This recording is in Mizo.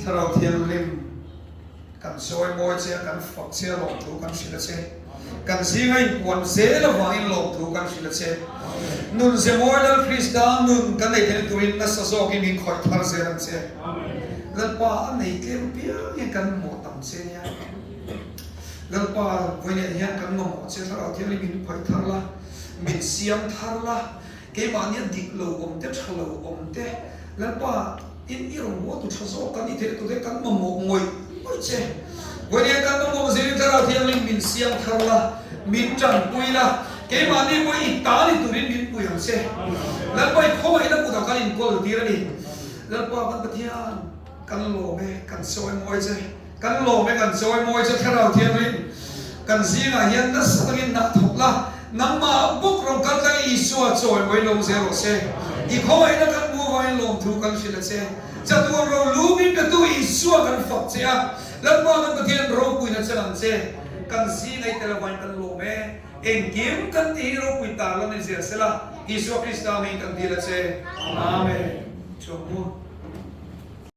Thlarau Thianghlim kan chawimawi che a, kan fak che a, lawmthu kan hrilh a che. Kan zinga inpuan zel avangin lawmthu kan hrilh a che. Nun ze mawi Lal Krista nun kan nei theihna turin nasa zawkin min khawih thar zel ang che. Lalpa a nei tlem apiang hian kan mamawh tam che nia. Lalpa vawiinah hian kan mamawh che Thlarau Thianghlim min phaih thar la, min siam thar la, keimahnia dik lo awm te, tha lo awm te, Lalpa in i rawn buatu tha zawk kan ni theih tur te kan mamawh ngawih ngawih che. Vawiinah kan mamawh zir in Thlarau Thianghlim min siam thar la, min tanpui la, keimahni pawh i ta ni turin min pui ang che. Lalpa i khawngaihna kutah kan inkawl tir a ni. Lalpa kan Pathian kan lawm e, kan sawi mawi che. Kan lawm e, kan chawi mawi che Thlarau Thianghlim kan zingah hian nasa takin hnah thawk la, nangmah bawk rawn kal tlang i Isua chawi mawi lo zel rawh se. I khawngaihna kan hmuh avangin lawmthu kan hrilh a che. Chatuan ro lu min petu Isua kan fak che a, Lalpa kan Pathian ropuina chang ang che. Kan zinga i tel avangin kan lawm e, engkim kan tih hi ropui tar lam in zel sela, Isua Krista hmingin kan dil a che. Amen. Chuang mu.